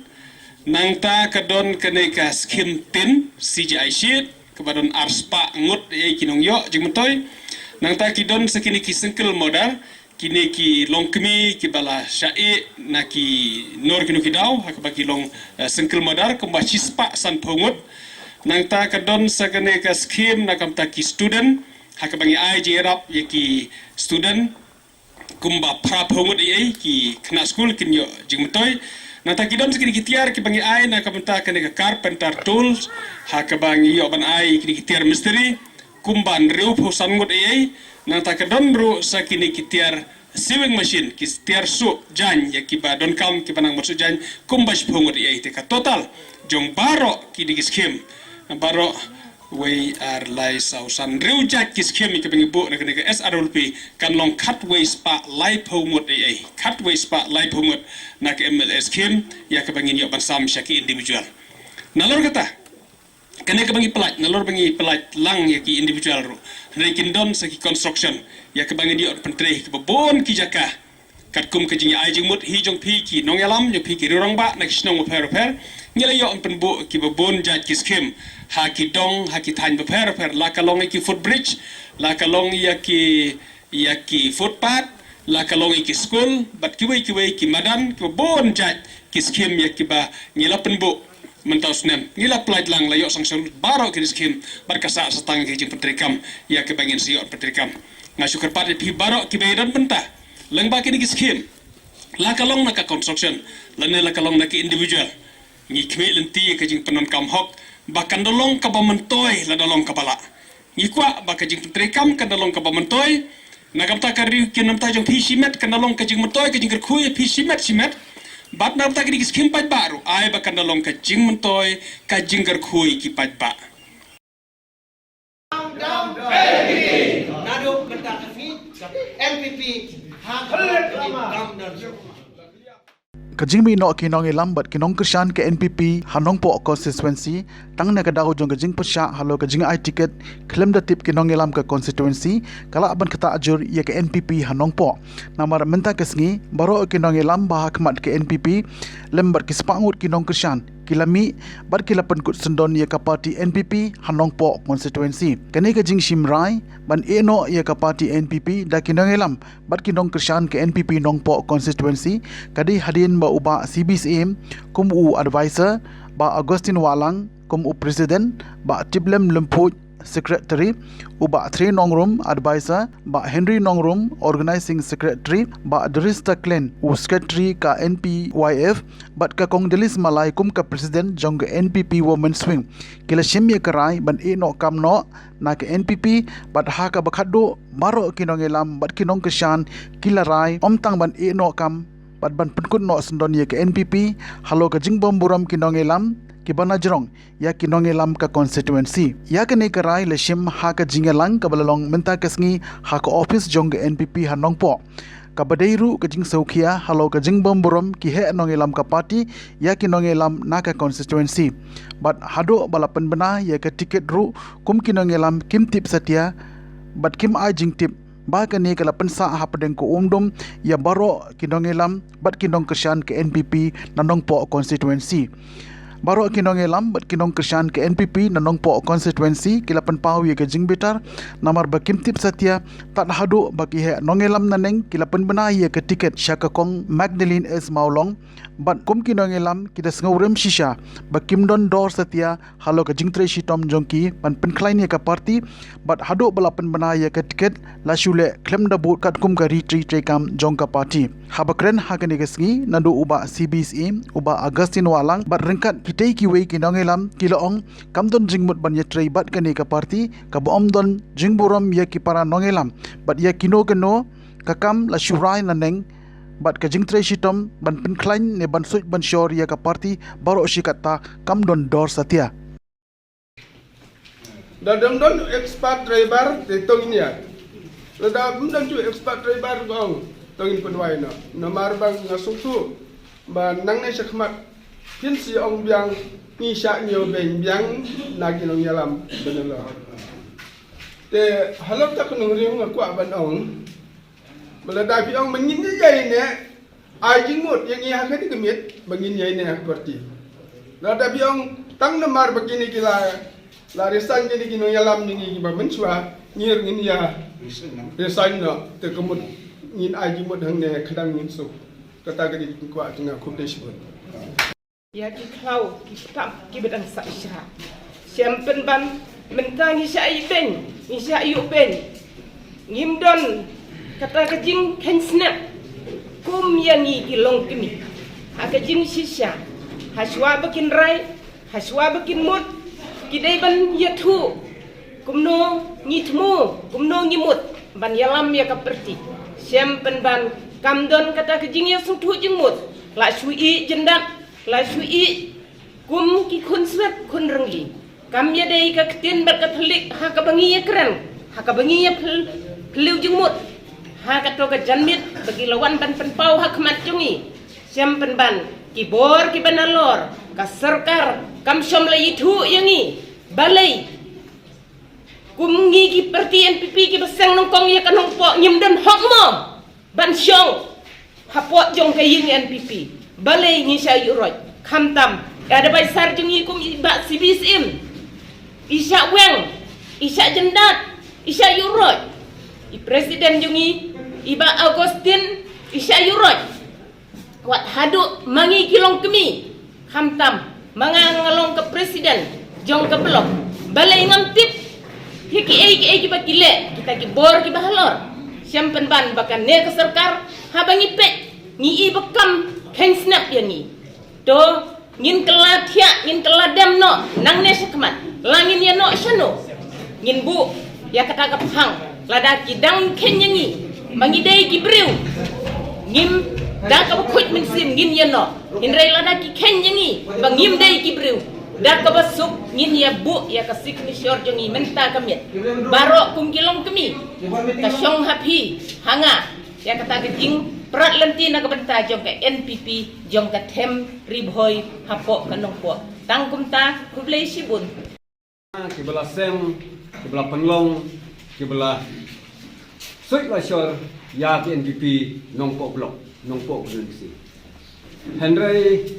Nangta ka don kane ka skim tin, C G I sheet, kaba don ar spah ngut ei ki nongïoh jingmyntoi. Nangta ki don sa kine ki single mother, kine ki longkmie kiba la shah ïeh na ki nor kino ki daw, ha kaba ki long, eh, single mother, kumba shispah sanphew ngut. Nangta ka don sa kane ka skim na ka bynta ki student, ha kaba ngi ai jingïarap ïa ki student, kumba phraphew ngut ei ei ki khynnah skul kin ïoh jingmyntoi. Nangta ki don sa kine ki tiar kiba ngi ai na ka bynta kane ka carpenter tools, ha kaba ngi ïoh ban ai kine ki tiar mistri, kumba hynriewphew san ngut ei ei. Nangta ka don ruh sa kine ki tiar sewing machine, ki tiar suh jaiñ ïa kiba donkam kiba nang ban suh jaiñ, kumba shiphew ngut ei ei. Te ka total jong baroh kine ki skim, baroh wei, ar, lai, saw, san, hynriew jait ki skim ïa kiba ngi buh na kane ka S R W P, kan long khatwei spah laiphew ngut ei ei, khatwei spah laiphew ngut na ka M L A skim ïa kaba ngin ïoh ban sam sha ki individual. Nalor kata, kane kaba ngi pynlait, nalor ba ngi pynlait lang ïa ki individual ruh, hynrei kin don sa ki construction ïa kaba ngin ïoh pyntrei kiba bun ki jaka. Katkum ka jingïa-ai jingmut hi jong phi ki nongïalam, jong phi ki riew rangbah na ki shnong bapher bapher, ngi la ïoh pynbuh kiba bun jait ki skim ha ki dong, ha ki thaiñ bapher bapher, la ka long ïa ki footbridge, la ka long ïa ki, ïa ki footpath, la ka long ïa ki skul, bad kiwei kiwei ki madan, kiba bun jait ki skim ïa kiba ngi la pynbuh mynta u snem. Ngi la pynlait lang, la ïoh sanction baroh ki skim, bad ka sah sa tang ki jingpyntreikam ïa kiba ngin sa ïoh pyntrei kam. Nga shu kyrpad ïa phi baroh kiba ïadon bynta lyngba kine ki skim, la ka long na ka construction lane la ka long na ki individual, ngi khmih lynti ïa ka jingpyndonkam hok ba kan da long kaba myntoi lada long kaba lah. Ngi kwah ba ka jingpyntreikam kan da long kaba myntoi. Na ka bynta ka ri, ki nongïalam jong phi shimet kan da long ka jingmyntoi, ka jingkyrkhu ïa phi shimet shimet. Bad na ka bynta kine ki skim paidbah ruh, ai ba kan da long ka jingmyntoi, ka jingkyrkhu ïa ki paidbah. Naduh mynta ka sngi, N P P ha ka dam dam. Ka jingmih noh ki nongïalam bad ki nongkyrshan ka N P P ha Nongpoh constituency, tang na ka daw jong ka jingpyrshah halor ka jingai tiket, khlem da tip ki nongïalam ka constituency, ka lah ban ktah jur ïa ka N P P ha Nongpoh. Namar mynta ka sngi, baroh ki nongïalam ba ha khmat ka N P P, lem bad ki spah ngut ki nongkyrshan, ki la mih bad ki la pynkut syndon ïa ka party N P P ha Nongpoh constituency. Kane ka jingshim rai ban ïeh noh ïa ka party N P P da ki nongïalam bad ki nongkyrshan ka N P P Nongpoh constituency, ka dei hadien ba u Bah C B Syiem kum u advisor, Bah Augustine Wahlang kum u president, Bah Tiplem Lymphuid, secretary, u Bah Thre Nongrum, advisor, Bah Henry Nongrum, organizing secretary, Bah Dorista Klen, u secretary ka N P Y F, bad ka Kong Delis Malai kum ka president jong ka N P P Women's Wing. Ki la shim ïa ka rai ban ïeh noh kam noh na ka N P P, bad ha kaba khatduh baroh ki nongïalam bad ki nongkyrshan ki la rai ym tang ban ïeh noh kam bad ban pynkut noh syndon ïa ka N P P halor ka jingbym burom ki nongïalam kiba na jrong ïa ki nongïalam ka constituency. Ïa kane ka rai la shim ha ka jingïalang kaba la long mynta ka sngi ha ka ophis jong ka N P P ha Nongpoh, kaba dei ruh ka jingsngewkhia halor ka jingbym burom ki heh nongïalam ka party ïa ki nongïalam na ka constituency. Bad haduh ba la pynbna ïa ka tiket ruh, kum ki nongïalam kim tip satia bad kim ai jingtip, ba kane ka la pynsah hapdeng ka umdum ïa baroh ki nongïalam bad ki nongkyrshan ka N P P na Nongpoh constituency. Baroh ki nongïalam bad ki nongkyrshan ka N P P na Nongpoh constituency ki la pynpaw ïa ka jingbitar, namar ba kim tip satia tad haduh ba ki heh nongïalam naneng ki la pynbna ïa ka tiket sha ka Kong Magdalene S Mawlong. Bad kum ki nongïalam ki da sngewrem shisha ba kim don dor satia halor ka jingtrei shitom jong ki ban pynkhlaiñ ïa ka party, bad haduh ba la pynbna ïa ka tiket la shu leh khlem da bud katkum ka ri trei treikam jong ka party. Haba kren ha kane ka sngi naduh u Bah C B Syiem, u Bah Augustine Wahlang bad ryngkat kitei kiwei ki nongïalam ki la ong kam don jingmut ban ïatrei bad kane ka party kaba ym don jingburom ïa ki para nongïalam bad ïa kino kino ka kam la shu rai naneng, bad ka jingtrei shitom ban pynkhlaiñ ne ban suit ban shor ïa ka party baroh shi katta kam don dor satia. Da dang don expert driver te tong nia. Lada bym don tu expert driver bang tong in pynwai na. Namar bang nga suk tu ba nang ne shakmat phin si ong biang ni sha ni beng biang na ki nongïalam benelo. Te halor ta ka nongrim nga kwah ban ong. Ba lada phi ong ba ngin ïa ïa ne ai jingmut ïa ngi ha ka dei ka miet ba ngin ïa ne ha ka party. Lada phi ong tang namar ba kine ki la la resign kine ki nongïalam ïa ngi ba mynshuwa ngir ngin ïa resign no te ka mut ngin ai jingmut hangne khadang ngin suk. Kata ka dei ka kwah jong nga, khublei shibun. Ïa ki khlaw ki pap ki ba dang sah sha. Shem pynban mynta ngi sha ïa beng, ngi sha ïa beng. Ngim don kata ka jingkheiñ snep kum ïa ngi ki longkmie. Ha ka jingshisha, ha shuwa ba kin rai, ha shuwa ba kin mut, ki dei ban ïathuh kumno ngi thmu, kumno ngi mut ban ïalam ïa ka party. Shem pynban kam don kata ka jingïasngewthuh jingmut. La shu ïeh jyndat, la shu ïeh kum ki khun swet khun ryngli. Kam ïadei ka ktien bad ka thylliej ha kaba ngi ïakren, ha kaba ngi ïaphylliew jingmut. Ha kato ka janmiet ba ki la wan ban pynpaw ha khmat jong ngi. Shem pynban ki bor kiba nalor ka sorkar kam shym la ïathuh ïa ngi. Balei kum ngi ki party N P P kiba seng nyngkong ïa ka Nongpoh ngim don hok mo ban shong hapoh jong ka ïing N P P. Balei ngi sha ïuh roit? Khamtam ka advisor jong ngi kum i Bah C B Syiem, i sha weng, i sha jyndat, i sha ïuh roit. I president jong ngi, i Bah Augustine, i sha ïuh roit. Wat haduh ma ngi ki longkmie, khamtam ma nga nga long ka president jong ka block. Balei ngam tip ïa kiei kiei kiba ki leh kita ki bor kiba halor? Shem pynban ba kane ka sorkar haba ngi peit ngi i ba kam kheiñ snep ïa ngi. To ngin kylla thiah, ngin kylla dem noh nangne shakhmat. La ngin ïa noh shano? Ngin buh ïa kata ka phang lada ki dang kheiñ ïa ngi ba ngi dei ki briew. Ngim, da kaba khuid mynsiem ngin ïa noh. Hynrei lada ki kheiñ ïa ngi ba ngim dei ki briew, da kaba suk ngin ïa buh ïa ka signature jong ngi mynta ka miet. Baroh kum ki longkmie, ka shong ha phi ha nga ïa kata ka jingprat lynti na ka bynta jong ka N P P, jong ka them Ri Bhoi hapoh ka Nongpoh. Tang kumta, khublei shibun. Kiba la seng, kiba la pynlong, kiba la suit la shor ïa ka N P P Nongpoh Block, Nongpoh constituency. Hynrei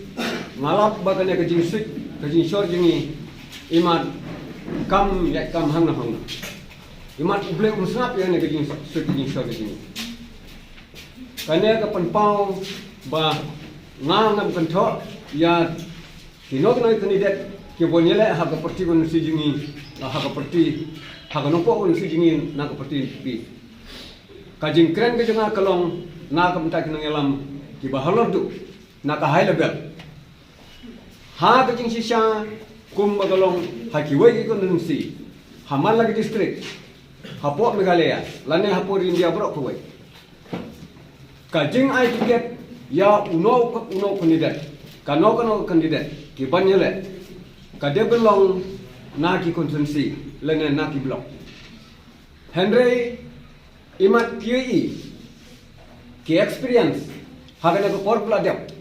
nga lap ba kane ka jingsuit, ka jingshor jong ngi, imat kam ïa kam hangno hangno. Imat U Blei um sngap ïa kane ka jingsuit, ka jingshor jong ngi. Kane ka pynpaw ba nga ngam kynthoh ïa kino kino ki kandidet kiba wan ïaleh ha ka party constituency jong ngi, ha ka party, ha ka Nongpoh constituency jong ngi na ka party N P P. Ka jingkren ka jong nga ka long na ka bynta ki nongïalam kiba halor duh na ka high level. Ha ka jingshisha kumba ka long ha kiwei ki constituency, ha man la ki district, hapoh Meghalaya lane hapoh Ri India baroh kawei. Ka jingai tiket Ïa uno uno candidate, kano kano candidate ki ban ïaleh, ka dei ban long na ki constituency lane na ki block. Hynrei imat ki ïohi ki experience ha kane ka por ba la dep,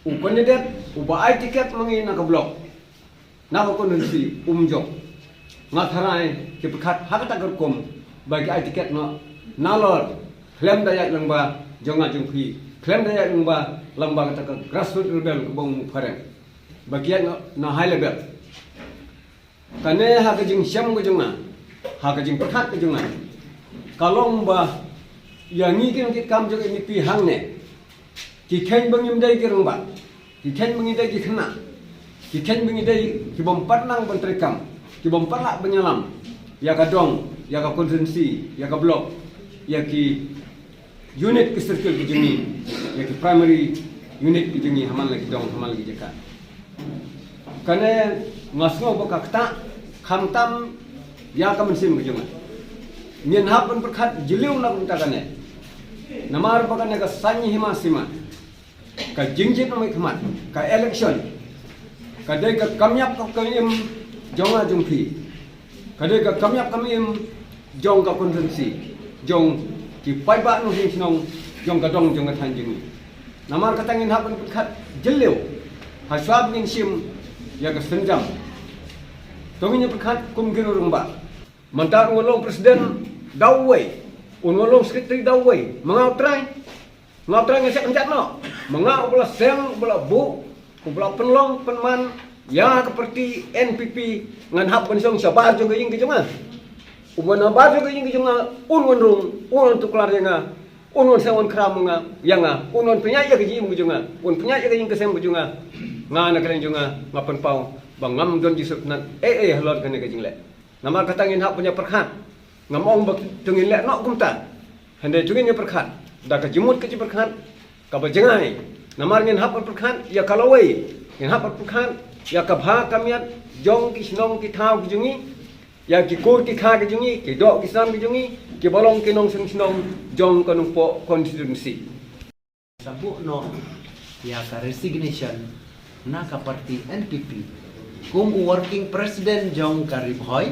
u candidate uba ai ticket ma ngi na ka block, na ka constituency um jop. Nga tharai ki pyrkhat ha kata ka rukom ba ki ai ticket noh nalor khlem da ïaid lyngba jong nga jong phi, khlem da ïaid lyngba lyngba kata ka grassroots level kaba um phareng, ba ki ïaid noh na high level. Kane ha ka jingshem ka jong nga, ha ka jingpyrkhat ka jong nga, ka long ba ïa ngi ki nongkitkam jong N P P hangne, ki kheiñ ba ngim dei ki rangbah, ki kheiñ ba ngi dei ki khynnah, ki kheiñ ba ngi dei ki bym pat nang ban treikam, ki bym pat lah ban ïalam ïa ka dong, ïa ka constituency, ïa ka block, ïa ki unit ki circle ki jong ngi, ïa ki primary unit ki jong ngi ha man la ki dong, ha man la ki jaka. Kane nga sngew ba ka ktah khamtam ïa ka mynsiem ka jong nga. Ngin hap ban pyrkhat jylliew na ka bynta kane. Namar ba kane ka saiñ hima sima, ka jingjied na mei khmat, ka election, ka dei ka kam ïap ka kam im jong nga jong phi. Ka dei ka kam ïap kam im jong ka constituency, jong ki paidbah nongshong shnong, jong ka dong jong ka thaiñ jong ngi. Namar kata ngin hap ban pyrkhat jylliew ha shuwa ba ngin shim ïa ka sienjam. To ngin ïa pyrkhat kum ki rangbah. Mynta un wan long president da uwei, un wan long secretary da uwei, ma nga u trai. Nga u trai nga sep kynjat noh. Ma nga uba la seng, uba la buh, uba la pynlong pynman ïa ka party N P P, ngan hap ban shong shabar jong ka ïing ka jong nga. Uba na bar jong ka ïing ka jong nga un wan rung, un wan tuklar ïa nga, un wan seng wan khram nga, ïa nga, un wan pynïaid ïa ka jingim ka jong nga, un pynïaid ïa ka ïing ka sem ka jong nga. Nga na ka liang jong nga nga pynpaw ba ngam don jingsngewtynnat ei ei halor kane ka jingleh. Namar kata ngin hap ban ïa pyrkhat. Ngam ong ba to ngin leh noh kumta. Hynrei to ngin ïa pyrkhat da ka jingmut ka jingpyrkhat kaba jngai. Namar ngin hap ban pyrkhat ïa ka lawei, ngin hap ban pyrkhat ïa ka bha ka miat jong ki shnong ki thaw ki jong ngi, ïa ki kur ki kha ki jong ngi, ki doh ki san ki jong ngi, kiba long ki nongshong shnong jong ka Nongpoh constituency. Sa buh noh ïa ka resignation na ka party N P P kum u working president jong ka Ri Bhoi,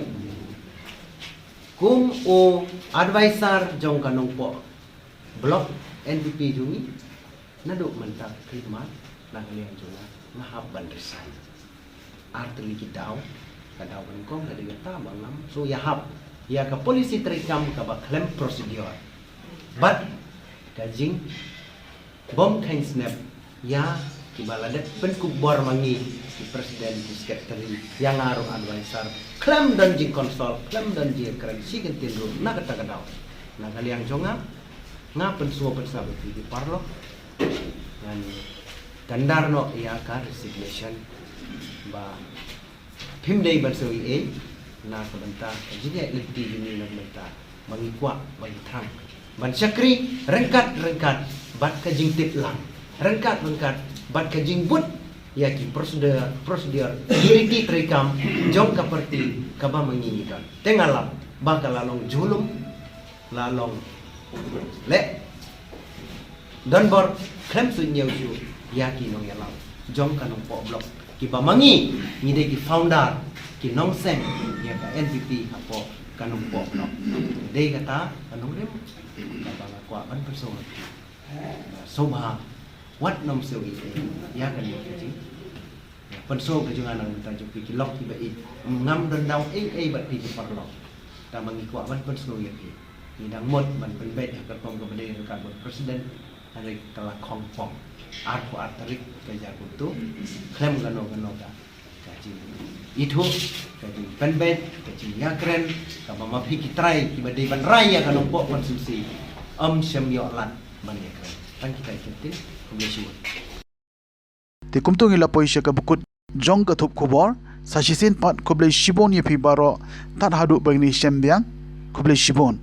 kum u advisor jong ka Nongpoh block N P P jong ngi. Naduh mynta khyllipmat na ka liang jong nga, nga hap ban resign. Ar tylli ki daw, ka daw ba nyngkong ka dei kata ba ngam shu ïahap ïa ka policy treikam kaba khlem procedure bad ka jingbym kheiñ snep ïa kiba la dep pynkup bor ma ngi, ki president, ki secretary, ïa nga ruh advisor, khlem don jingconsult, khlem don jingkren shi kyntien ruh na kata ka daw. Na ka liang jong nga, nga pynsngew pynsngap ïa phi ki paralok, ngan tender noh ïa ka resignation ba phim dei ban sngew ei ei na ka bynta ka jingïaid lynti jong ngi, na ka bynta ba ngi kwah ba ngi thrang ban shakri ryngkat ryngkat bad ka jingtip lang, ryngkat ryngkat bad ka jingbud ïa ki procedure, procedure, ki riti treikam jong ka party kaba ma ngi ngi don. Te nga lap ba ka la long jhulum, la long leh donbor khlem suidñiew shuh ïa ki nongïalam jong ka Nongpoh block, kiba ma ngi ngi dei ki founder, ki nongseng ïa ka N P P hapoh ka Nongpoh block. Dei kata ka nongrim kaba nga kwah ban pynsngew. Sngewbha wat nym sngew ei ei ïa kane ka jing, ïa, pynsngew ka jong nga na ka bynta jong phi ki lok kiba ïeit. Ngam don daw ei ei bad phi ki paralok. Tangba ngi kwah ban pynsngew ïa phi. Ngi dang mut ban pynbeit ha ka rukom kaba dei ryngkat bad u president. Hynrei ka la khongpong. Arphew ar tarik ka jia kumto. Khlem kano kano ka, ka jingithuh, ka jingpynbeit, ka jingïakren kaba ma phi ki trai kiba dei ban rai ïa ka Nongpoh constituency ym shym ïoh lad ban ïakren. Tang kita ki ktien. Khublei shibun. Te kumto ngi la poi sha kaba kut jong ka thup khubor. Sa shisien pat khublei shibun ïa phi baroh, tad haduh ba ngin ïashem biang. Khublei shibun.